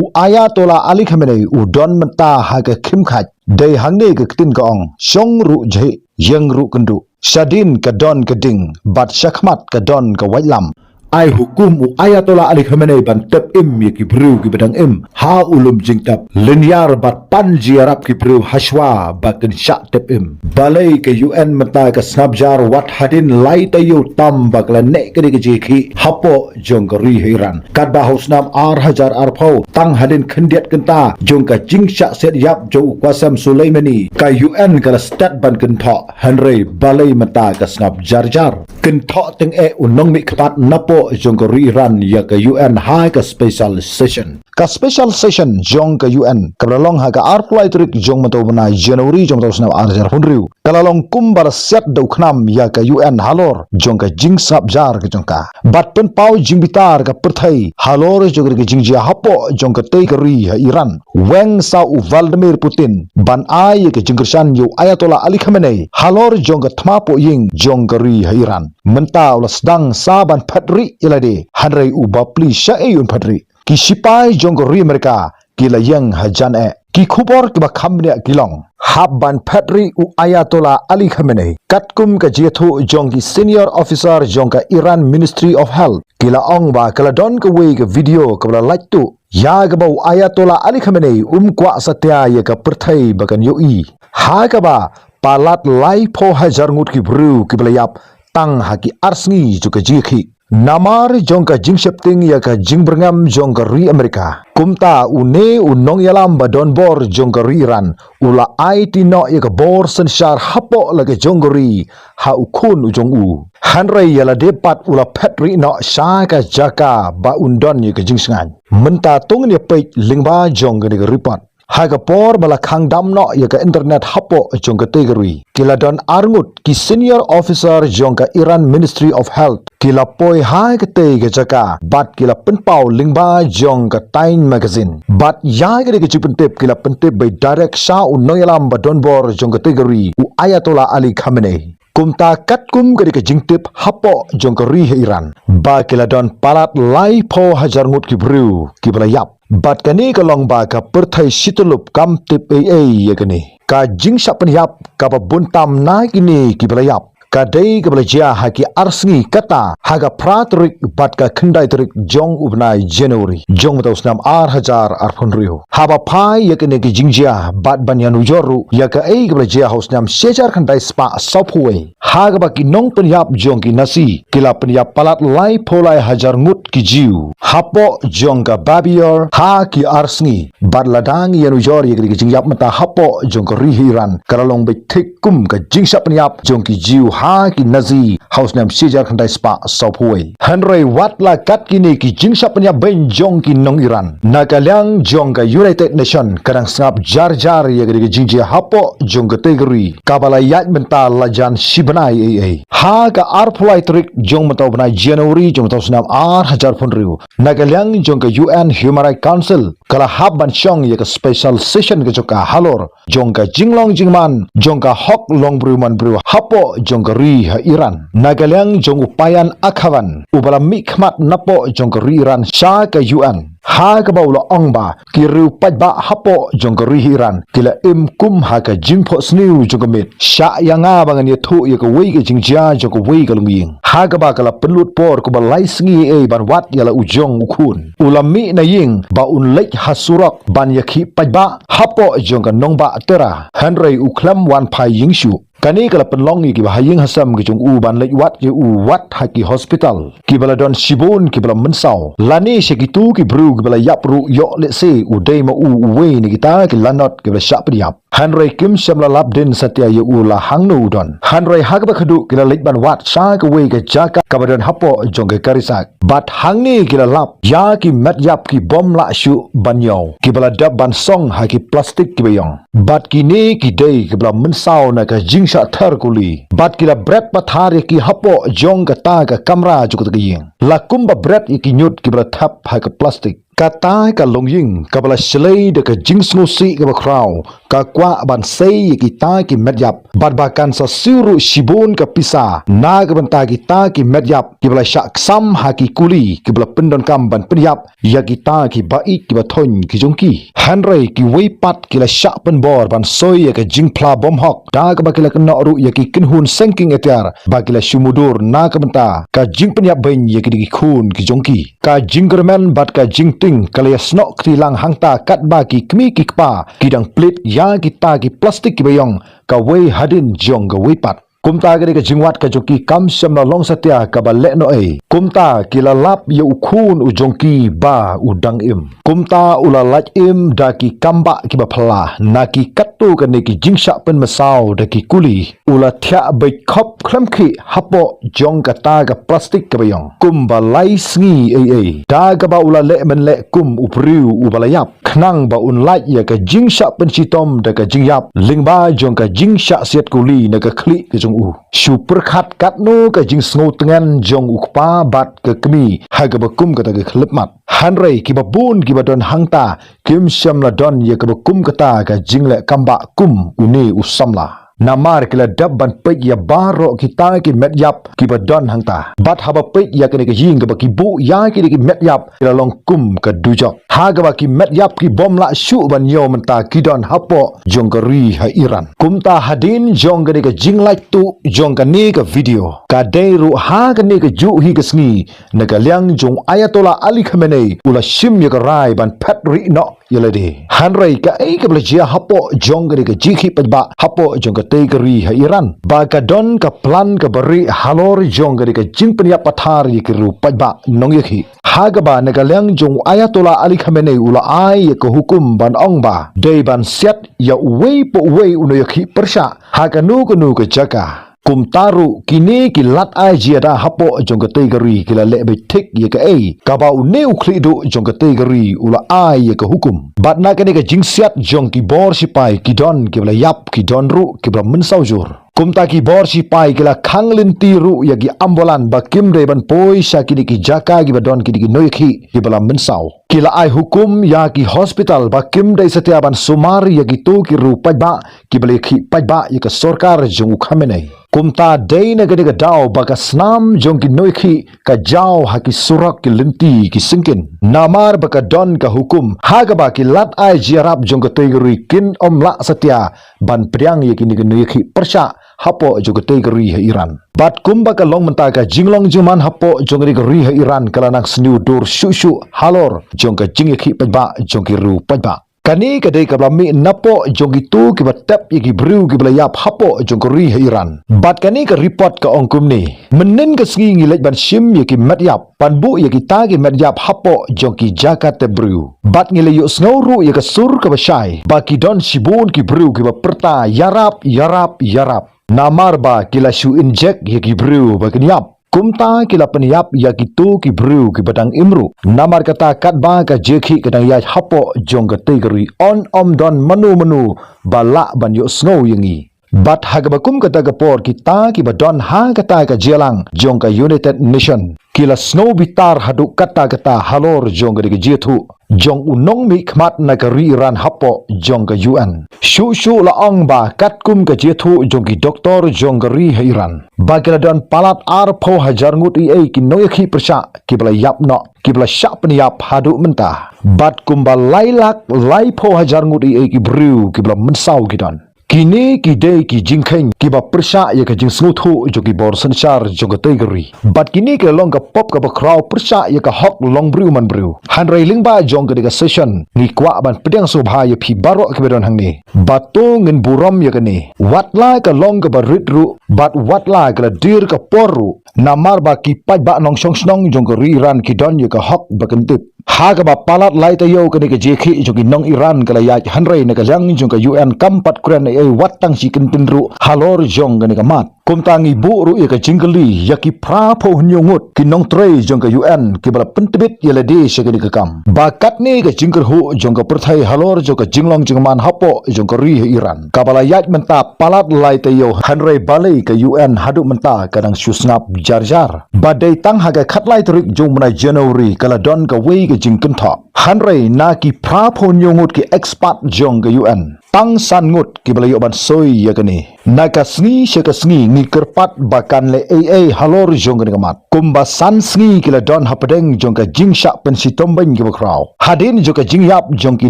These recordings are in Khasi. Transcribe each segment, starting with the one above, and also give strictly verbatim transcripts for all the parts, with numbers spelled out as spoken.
U Ayatollah Ali Khamenei u don mynta ha ka khim khait. Dei hangne ka ktien ka ong, shong ruh jhieh, ïeng ruh kynduh. Shadien ka don ka ding, bad shakhmat ka don ka waitlam. Ai hukum u Ayatollah Ali Khamenei ban tep im ïa ki briew kiba dang im ha u lum jingtep, lyniar bad pan jingïarap ki briew hashwa ba kin shah tep im. Balei ka U N mynta ka sngap jar wat hadien lai taïew tam ba ka la neh kane ka jingïakhih hapoh jong ka ri ha Iran? Katba ha u snem ar hajar arphew, tang hadien khyndiat kynta jong ka jingshah siat ïap jong u Qasem Soleimani, ka U N ka la stet ban kynthoh, hynrei balei mynta ka sngap jar jar? Kynthoh tyngeh u nongmihkhmat napoh jong ka ri Iran ïa ka U N ha ka special session. Ka special session jong ka U N kaba la long ha ka arphew lai tarik jong mynta u bnai January jong mynta u snem ar hajar arphew hynriew, ka la long kumba la siat da u KHNAM ïa ka U N halor jong ka jingsngap jar ka jong ka. Bad pynpaw jingbitar ka pyrthei halor jong ka jingjia hapoh jong katei ka ri ha Iran. Weng sa u Vladimir Putin ban ai ïa ka jingkyrshan ïa u Ayatollah Ali Khamenei halor jong ka thma pohïing jong ka ri ha Iran. Mynta u la sdang sa ban phet rieh ïa lade, hynrei u bapli shaei un phet rieh. Ki shipai jong ka ri Amerika ki la ïeng hajan eh. Ki khubor kiba kham bniah ki long, hap ban phet rieh u Ayatollah Ali Khamenei. Katkum ka jingïathuh jong ki senior officer jong ka Iran Ministry of Health, ki la ong ba ka la don kawei ka video kaba la lait tuh ïa kaba u Ayatollah Ali Khamenei um kwah satia ïa ka pyrthei ba kan ïohi, ha kaba palat laiphew hajar ngut ki briew kiba la ïap tang ha ki ar sngi jong ka jingïakhih. Namar jong ka jingsheptieng ïa ka jingbyrngem jong ka ri Amerika, kumta une u nongïalam ba donbor jong ka ri Iran u la aiti noh ïa ka bor synshar hapoh la ka jong ka ri ha u khun u jong u. Hynrei ïa lade pat u la phet rieh noh sha ka jaka ba un don ïa ka jingshngaiñ. Mynta to ngin ïa peit lyngba jong kane ka report. Ha ka por ba la khang dam noh ïa ka internet hapoh jong katei ka ri, ki la don ar ngut ki senior officer jong ka Iran Ministry of Health, ki la poi ha katei ka jaka bad ki la pynpaw lyngba jong ka Time Magazine. Bad ïa kane ka jingpyntip ki la pyntip beit direct sha u nongïalam ba donbor jong katei ka ri, u Ayatollah Ali Khamenei. Kumta katkum ka dei ka jingtip hapoh jong ka ri ha Iran ba ki la don palat laiphew hajar ngut ki briew kiba la ïap. Bad kane ka long ba ka pyrthei shityllup kam tip ei ei ïa kane. Ka jingshah pynïap kaba bun tam na kine kiba la ïap ka dei kaba la jia ha ki ar sngi kata ha ka phra tarik bad ka khyndai tarik jong u bnai January jong mynta u snem ar hajar arphew hynriew. Haba phai ïa kane ka jingjia bad ban ïanujor ruh ïa kaei kaba la jia ha u snem shi hajar khyndai spah sawphew wei, ha kaba ki nongpynïap jong ki Nazi ki la pynïap palat laiphew lai hajar ngut ki Jiw hapoh jong ka Babi Yar ha ki ar sngi. Bad lada ngi ïanujor ïa kane ka jingïap mynta hapoh jong ka ri Iran, ka la long beit thik kum ka jingshah pynïap jong ki Jiw ha ki Nazi ha u snem shi hajar khyndai spah sawphew wei. Hynrei wat la kat kine ki jingshah pynïap beiñ jong ki nong Iran, na ka liang jong ka United Nation ka dang sngap jar jar ïa kane ka jingjia hapoh jong katei ka ri kaba la ïaid mynta la jan shi bnai ei ei. Ha ka arphew lai tarik jong mynta u bnai January jong mynta u snem ar hajar arphew hynriew, na ka liang jong ka U N Human Rights Council ka la hap ban shong ïa ka special session ka jong ka halor jong ka jinglong jingman jong ka hok long briew man briew hapoh jong ka ri ha Iran. Na ka liang jong u Payan Akhavan uba la mihkhmat napoh jong ka ri Iran sha ka U N, ha kaba u la ong ba ki riew paidbah hapoh jong ka ri ha Iran ki la im kum ha ka jingphohsniew jong ka miet. Shah ïa nga ba ngan ïathuh ïa kawei ka jingjia jong kawei ka longïing. Ha kaba ka la pynlut por kumba lai sngi ei ban wad ïa la u jong u khun. U la mih na ïing ba un leit ha surok ban ïakhih paidbah hapoh jong ka nongbah Tara. Hynrei u khlem wan phai ïing shuh. Kane ka la pynlong ïa kiba ha ïing ha sem ka jong u ban leit wad ïa u wat ha ki hospital. Kiba la don shibun kiba la mynsaw. Lane sha kito ki briew kiba la ïap ruh ïoh lehse u dei ma u uwei na kita ki lanot kiba la shah pynïap. Hynrei kim shym la lap dien satia ïa u la hangno u don. Hynrei ha kaba khadduh ki la leit ban wad sha kawei ka jaka kaba don hapoh jong ka Karisak. Bad hangne ki la lap ïa ki met ïap ki bym lah shuh ban ïoh, kiba la dep ban song ha ki plastik kiba ïong. Bad kine ki dei kiba la mynsaw na ka jingshah ther kuli. Bad ki la bret pathar ïa ki hapoh jong kata ka kamra jong kata ka ïing. La kumba bret ïa ki ñiut kiba la thep ha ka plastik. Kata ka longïing kaba la shlei da ka jingsngewsih kaba khraw ka kwah ban sei ïa kita ki met ïap bad ba kan sa siew ruh shibun ka pisa na ka bynta kita ki met ïap kiba la shah ksam ha ki kuli kiba la pyndonkam ban pynïap ïa kita ki ba ïeit kiba thoiñ ki jong ki. Hynrei kiwei pat ki la shah pynbor ban soi ïa ka jingphla bymhok da kaba ki la kynnoh ruh ïa ki kynhun sengking atiar ba ki la shu mudui na ka bynta ka jingpynïap beiñ ïa ki dei ki khun ki jong ki. Ka jingkyrmen bad ka jingtieng ka la ïasnoh kti lang hangta katba ki kmie ki kpa ki dang plie ïa kita ki plastik kiba ïong kawei hadien jong kawei pat. Kumta ka dei ka jingwad ka jong ki kam shym la long satia kaba leh noh ei. Kumta ki la lap ïa u khun u jong ki ba u dang im. Kumta u la lait im da ki kambah kiba phylla na ki katto katne ki jingshah pynmynsaw da ki kuli. U la thiah beit khop khlem khih hapoh jong kata ka plastik kaba ïong kumba lai sngi ei ei da kaba u la leh mynleh kum u briew uba la ïap khnang ba un lait ïa ka jingshah pynshitom da ka jingïap lyngba jong ka jingshah siat kuli na ka khlieh ka jong u. Shu pyrkhat katno ka jingsngew tngen jong u kpa bad ka kmie ha kaba kum kata ka khyllipmat. Hynrei kiba bun kiba don hangta kim shym la don ïa kaba kum kata ka jingleh kambah kum une u samla. Namar ki la dep ban peit ïa baroh kita ki met ïap kiba don hangta. Bad haba peit ïa kane ka ïing kaba ki buh ïa kine ki met ïap ki la long kum ka dujok. Ha kaba ki met ïap ki bym lah shuh ban ïoh mynta ki don hapoh jong ka ri ha Iran. Kumta hadien jong kane ka jinglait tuh jong kane ka video ka dei ruh ha kane ka juh hi ka sngi na ka liang jong Ayatollah Ali Khamenei u la shim ïa ka rai ban phet rieh noh ïa lade. Hynrei kaei kaba la jia hapoh jong kane ka jingïakhih paidbah hapoh jong katei ka ri ha Iran ba ka don ka plan kaba rieh halor jong kane ka jingpynïap pathar ïa ki riew paidbah nongïakhih. Ha kaba na ka liang jong Ayatollah Ali Khamenei u la ai ïa ka hukum ban ong ba dei ban siat ïa uwei pa uwei u nongïakhih pyrshah ha kano kano ka jaka. Kumta ruh kine ki lad ai jia da hapoh jong katei ka ri ki la leh beit thik ïa kaei kaba une u khlieh duh jong katei ka ri u la ai ïa ka hukum. Bad na kane ka jingsiat jong ki bor sipai ki don kiba la ïap ki don ruh kiba la mynsaw jur. Kumta ki bor sipai ki la khang lynti ruh ïa ki ambulan ba kim dei ban poi sha kine ki jaka kiba don kine ki nongïakhih kiba la mynsaw. Ki la ai hukum ïa ki hospital ba kim dei satia ban sumar ïa kito ki riew paidbah kiba la ïakhih paidbah ïa ka sorkar jong u Khamenei. Kumta dei na kane ka daw ba ka snam jong ki nongïakhih ka jaw ha ki surok ki lynti ki syngkien. Namar ba ka don ka hukum ha kaba ki lad ai jia rap jong katei ka ri kin ym lah satia ban pdiang ïa kine ki nongïakhih pyrshah hapoh jong katei ka ri ha Iran. Bad kumba ka long mynta ka jinglong jingman hapoh jong katei ka ri ha Iran ka la nang sniew dur shuh shuh halor jong ka jingïakhih paidbah jong ki riew paidbah. Kane ka dei kaba la mih napoh jong kito kiba tep ïa ki briew kiba la ïap hapoh jong ka ri ha Iran. Bad kane ka report ka ong kumne. Mynnin ka sngi ngi leit ban shim ïa ki met ïap ban buh ïa kita ki met ïap hapoh jong ki jaka tep briew. Bad ngi la ïohsngew ruh ïa ka sur kaba shai ba ki don shibun ki briew kiba pyrta ïarap ïarap ïarap. Namar ba ki la shu injek ïa ki briew ba kin ïap. Kumta ki la pynïap ïa kito ki briew kiba dang im ruh. Namar kata katba ka jingïakhih ka dang ïaid hapoh jong katei ka ri un ym don mano mano ba lah ban ïohsngew ïa ngi. Bad ha kaba kum kata ka por kita kiba don ha kata ka jingïalang jong ka United Nation ki la sngew bitar haduh katta katta halor jong katei ka jingïathuh jong u nongmihkhmat na ka ri Iran hapoh jong ka U N. Shuh shuh la ong ba katkum ka jingïathuh jong ki doktor jong ka ri ha Iran ba ki la don palat arphew hajar ngut eiei ki nongïakhih pyrshah kiba la ïap noh kiba la shah pynïap haduh mynta. Bad kumba lai lak laiphew hajar ngut eiei ki briew kiba la mynsaw ki don. Kine ki dei ki jingkheiñ kiba pyrshah ïa ka jingsngewthuh jong ki bor synshar jong katei ka ri. Bad kine ki la long ka pop kaba khraw pyrshah ïa ka hok long briew man briew. Hynrei lyngba jong katei ka session ngi kwah ban pdiang sngewbha ïa phi baroh kiba don hangne ba to ngin burom ïa kane. Watla ka long kaba rit ruh bad watla ka la dier ka por ruh. Namar ba ki paidbah nongshong shnong jong ka ri Iran ki don ïa ka hok ba kin tip. Ha kaba palat lai taïew kane ka jingïakhih jong ki nong Iran ka la ïaid hynrei na ka liang jong ka U N kam pat kren eiei wat tang shi kyntien ruh halor jong kane ka mat. Kumta ngi buh ruh ïa ka jingkylli ïa ki phra phew hynñiew ngut ki nongtrei jong ka U N kiba la pyntbit ïa lade sha kane ka kam. Ba katne ka jingkyrhuh jong ka pyrthei halor jong ka jinglong jingman hapoh jong ka ri ha Iran, kaba la ïaid mynta palat lai taïew, hynrei balei ka U N haduh mynta ka dang shu sngap jar jar. Ba dei tang ha ka khatlai tarik jong u bnai January ka la don kawei ka jingkynthoh. Hynrei na ki phra phew hynñiew ngut ki expert jong ka U N, tang san ngut kiba la ïoh ban soi ïa kane. Na ka sngi sha ka sngi ngi kyrpad ba kan leh ei ei halor jong kane ka mat. Kumba san sngi ki la don hapdeng jong ka jingshah pynshitom beiñ kaba khraw. Hadien jong ka jingïap jong ki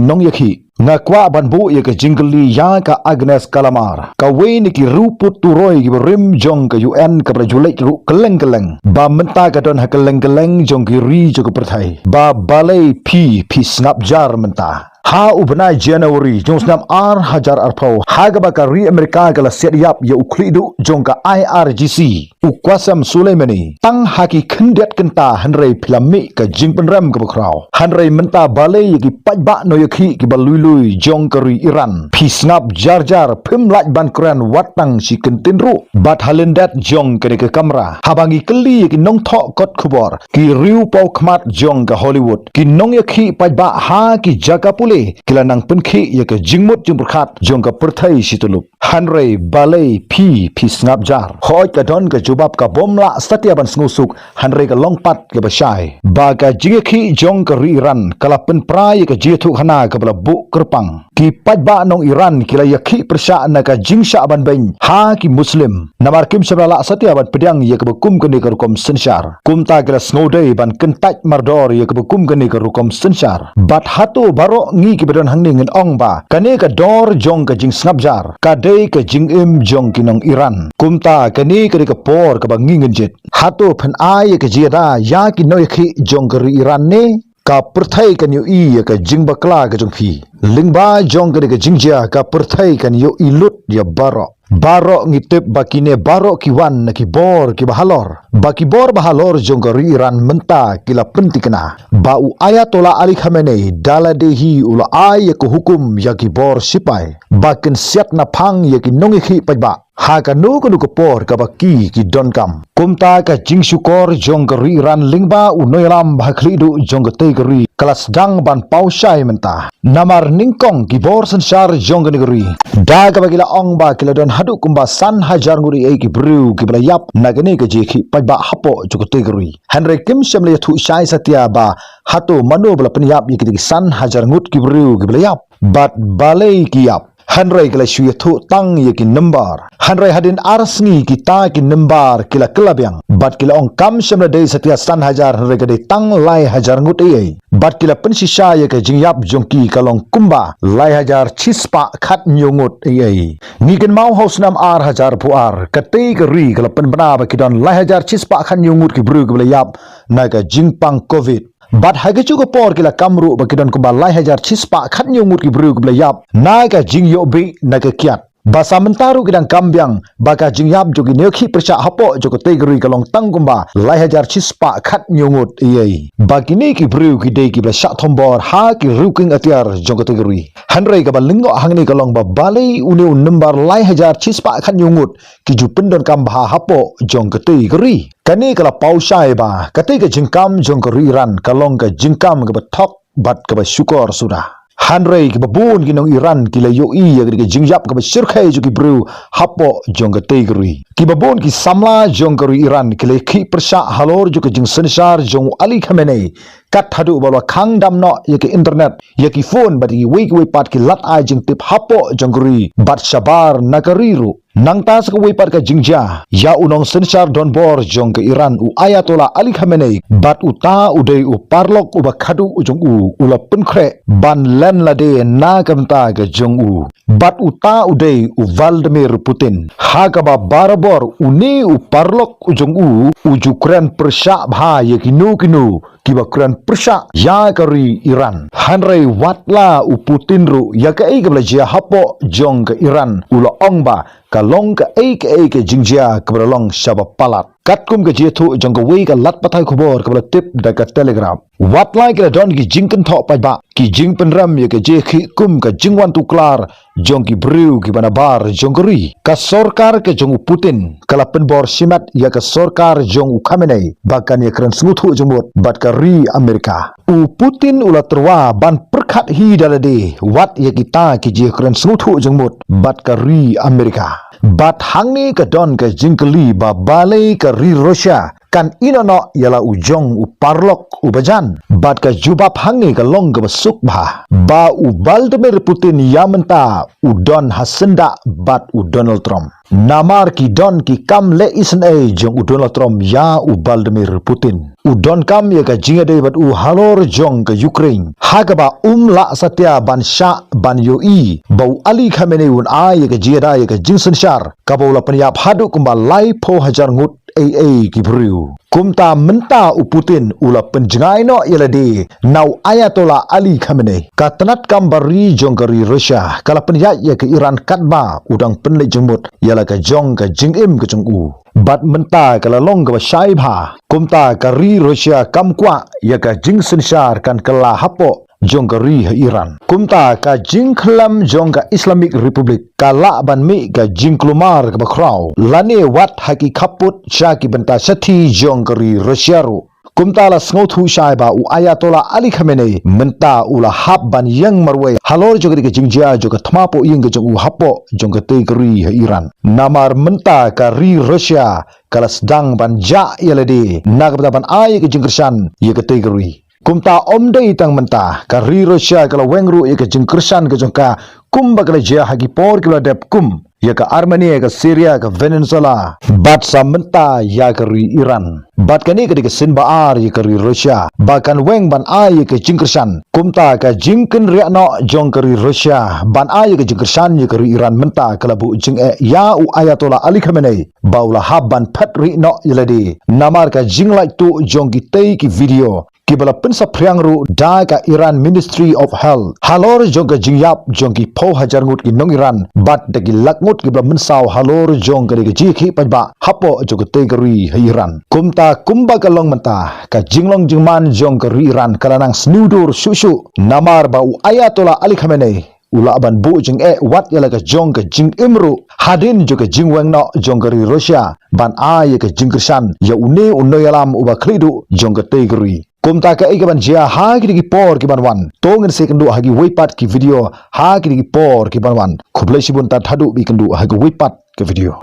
nongïakhih, nga kwah ban buh ïa ka jingkylli ïa ka Agnes Callamard, kawei na ki riewput turoi kiba rim jong ka U N kaba la ju leit ruh kylleng kylleng. Ba mynta ka don ha kylleng kylleng jong ki ri jong ka pyrthei. Ba balei phi phi sngap jar mynta? Ha u bnai January jong u snem ar hajar arphew, ha kaba ka ri Amerika ka la siat ïap ïa u khlieh duh jong ka I R G C, u Qasem Soleimani, tang ha ki khyndiat kynta, hynrei phi la mih ka jingpynrem kaba khraw. Hynrei mynta balei ïa ki paidbah nongïakhih kiba lui lui jong ka ri Iran phi sngap jar jar, phim lah ban kren wat tang shi kyntien ruh? Bad ha lyndet jong kane ka kamra, haba ngi kylli ïa ki nongthoh kot khubor, ki riewpawkhmat jong ka Hollywood, ki nongïakhih paidbah ha ki jaka pule, ki la nang pynkhih ïa ka jingmut jingpyrkhat jong ka pyrthei shi tyllup. Hynrei balei phi phi sngap jar? Hooid, ka don ka jubab kabym lah satia ban sngewsuk, hynrei ka long pat kaba shai. Ba ka jingïakhih jong ka ri Iran ka la pynpra ïa ka jingïathuhkhana kaba la buh kyrpang. Ki paidbah nong Iran ki la ïakhih pyrshah na ka jingshah ban beiñ ha ki Muslim. Namar kim shym la lah satia ban pdiang ïa kaba kum kane ka rukom synshar. Kumta ki la sngewdei ban kyntait mardor ïa kaba kum kane ka rukom synshar. Bad hato baroh ngi kiba don hangne ngin ong ba kane ka dor jong ka jingsngap jar ka dei ka jingim jong ki nong Iran? Kumta kane ka dei ka por kaba ngi ngin jied. Hato phin ai ïa ka jingïada ïa ki nongïakhih jong ka ri Iran ne ka pyrthei kan ïohi ïa ka jingbakla ka jong phi? Lyngba jong kane ka jingjia ka pyrthei kan ïohi lut ïa baroh. Baroh ngi tip ba kine baroh ki wan na ki bor kiba halor. Ba ki bor ba halor jong ka ri Iran mynta ki la pynthikna ba u Ayatollah Ali Khamenei da lade hi u la ai ïa ka hukum ïa ki bor sipai ba kin siat naphang ïa ki nongïakhih paidbah ha kano kano ka por kaba ki ki donkam. Kumta ka jingshukor jong ka ri Iran lyngba u nongïalam ba ha khlieh duh jong katei ka ri ka la sdang ban paw shai mynta. Namar nyngkong ki bor synshar jong kane ka ri, da kaba ki la ong ba ki la don haduh kumba san hajar ngut eiei ki briew kiba la ïap na kane ka jingïakhih paidbah hapoh jong katei ka ri. Hynrei kim shym la ïathuh shai satia ba hato mano ba la pynïap ïa kitei ki san hajar ngut ki briew kiba la ïap bad balei ki ïap. Hynrei ki la shu ïathuh tang ïa ki number. Hynrei hadien ar sngi kita ki number ki la kylla biang bad ki la ong kam shym la dei satia san hajar, hynrei ka dei tang lai hajar ngut eiei. Bad ki la pynshisha ïa ka jingïap jong ki ka long kumba lai hajar shispah khathynñiew ngut eiei. Ngi kynmaw ha u snem ar hajar arphew ar, katei ka ri ka la pynbna ba ki don lai hajar shispah khathynñiew ngut ki briew kiba la ïap na ka jingpang covid. Bad ha kajuh ka por ki la kam ruh ba ki don kumba lai hajar shispah khathynñiew ngut ki briew kiba la ïap na ka jingïohbih na ka kiad. Ba sa mynta ruh ki dang kam biang ba ka jingïap jong ki nongïakhih pyrshah hapoh jong katei ka ri ka long tang kumba lai hajar shispah khathynñiew ngut eiei. Ba kine ki briew ki dei kiba la shah thombor ha ki riewkynthei atiar jong katei ka ri. Hynrei kaba lyngngoh hangne ka long ba balei une u number lai hajar shispah khathynñiew ngut ki ju pyndonkam bha hapoh jong katei ka ri. Kane ka la paw shai ba katei ka jingkam jong ka ri Iran ka long ka jingkam kaba thok bad kaba shukor suda. Hynrei kiba bun ki nong Iran ki la ïohi ïa ka jingïap kaba shyrkhei jong ki briew hapoh jong katei ka ri. Kiba bun ki samla jong ka ri Iran ki la ïakhih pyrshah halor jong ka jingsynshar jong u Ali Khamenei, kat haduh ba la khang dam noh ïa ka internet, ïa ki phone bad ïa kiwei kiwei pat ki lad ai jingtip hapoh jong ka ri bad shabar na ka ri ruh. Nangta sa kawei pat ka jingjia ïa u nongsynshar donbor jong ka Iran u Ayatollah Ali Khamenei, bad uta u dei u paralok uba khadduh u jong u, u la pynkhreh ban len lade na ka bynta ka jong u. Bad uta u dei u Vladimir Putin. Ha kaba barabor une u paralok u jong u u ju kren pyrshah bha ïa kino kino kiba kren pyrshah ïa ka ri Iran. Hynrei wat la u Putin ruh ïa kaei kaba la jia hapoh jong ka Iran u la ong ba ka long kaei kaei ka jingjia kaba la long shaba palat. Katkum ka jingïathuh jong kawei ka lad pathai khubor kaba la tip da ka Telegraph, wat la ki la don ki jingkynthoh paidbah, ki jingpynrem ïa ka jingkhih kum ka jingwan tuklar jong ki briew kiba nabar jong ka ri. Ka sorkar ka jong u Putin ka la pynbor shimet ïa ka sorkar jong u Khamenei ba kan ïakren sngewthuh jingmut bad ka ri Amerika. U Putin u la tyrwa ban pyrkhat hi da lade wat ïa kita ki jingïakren sngewthuh jingmut bad ka ri Amerika. Bad hangne ka don ka jingkylli ba balei ka ri Russia kan ïehnoh noh ïa la u jong u paralok uba jan. Bad ka jubab hangne ka long kaba suk bha, ba u Vladimir Putin ïa mynta u don ha syndah bad u Donald Trump. Namar ki don ki kam leh isynei jong u Donald Trump ïa u Vladimir Putin. U donkam ïa ka jingïadei bad u halor jong ka Ukraine, ha kaba um lah satia ban shah ban ïohi ba u Ali Khamenei un ai ïa ka jingïada ïa ka jingsynshar kaba u la pynïap haduh kumba laiphew hajar ngut ei ei ki briew. Kumta mynta u Putin u la pynjngai noh ïa lade na u Ayatollah Ali Khamenei. Ka tnat kam bar ri jong ka ri Russia ka la pynïaid ïa ka Iran katba u dang pynleit jingmut ïa la ka jong ka jingim ka jong u. Bad mynta ka la long kaba shai bha. Kumta ka ri Russia kam kwah ïa ka jingsynshar kan kylla hapoh jong ka ri ha Iran. Kumta ka jingkhlem jong ka Islamic Republic ka lah ban mih ka jingkulmar kaba khraw lane wat ha ki khappud sha ki bynta shathie jong ka ri Russia ruh. Kumta la sngewthuh shai ba u Ayatollah Ali Khamenei mynta u la hap ban ïeng marwei halor jong ka jingjia jong ka thma poh ïing ka jong u hapoh jong katei ka ri ha Iran. Namar mynta ka ri Russia ka la sdang ban jah ïa lade na ka bynta ban ai ka jingkyrshan ïa katei ka ri. Kumta ym dei tang mynta, ka ri Russia ka la weng ruh ïa ka jingkyrshan ka jong ka kumba ka la jia ha ki por kiba la dep kum ïa ka Armenia, ka Syria, ka Venezuela bad sa mynta ïa ka ri Iran. Bad kane ka dei ka sien ba ar ïa ka ri Russia ba kan weng ban ai ïa ka jingkyrshan. Kumta ka jingkynriah noh jong ka ri Russia ban ai ïa ka jingkyrshan ïa ka ri Iran mynta ka la buh jingeh ïa u Ayatollah Ali Khamenei ba u la hap ban phet rieh noh ïa lade. Namar ka jinglait tuh jong kitei ki video kiba la pynsaphriang ruh da ka Iran Ministry of Health halor jong ka jingïap jong ki phew hajar ngut ki nong Iran bad da ki lak ngut kiba la mynsaw halor jong ka dei ka jingkhih paidbah hapoh jong katei ka ri ha Iran. Kumta kumba ka long mynta, ka jinglong jingman jong ka ri Iran ka la nang sniewdur shuh shuh namar ba u Ayatollah Ali Khamenei u lah ban buh jingeh wat ïa la ka jong ka jingim ruh hadien jong ka jingweng noh jong ka ri Russia ban ai ïa ka jingkyrshan ïa une u nongïalam uba khlieh duh jong katei ka ri. Kumta kaei kaban jia ha kine ki por kiban wan, to ngin sa ïakynduh ha kiwei pat ki video ha kine ki por kiban wan. Khublei shibun, tad haduh ba ïakynduh ha kawei pat ka video.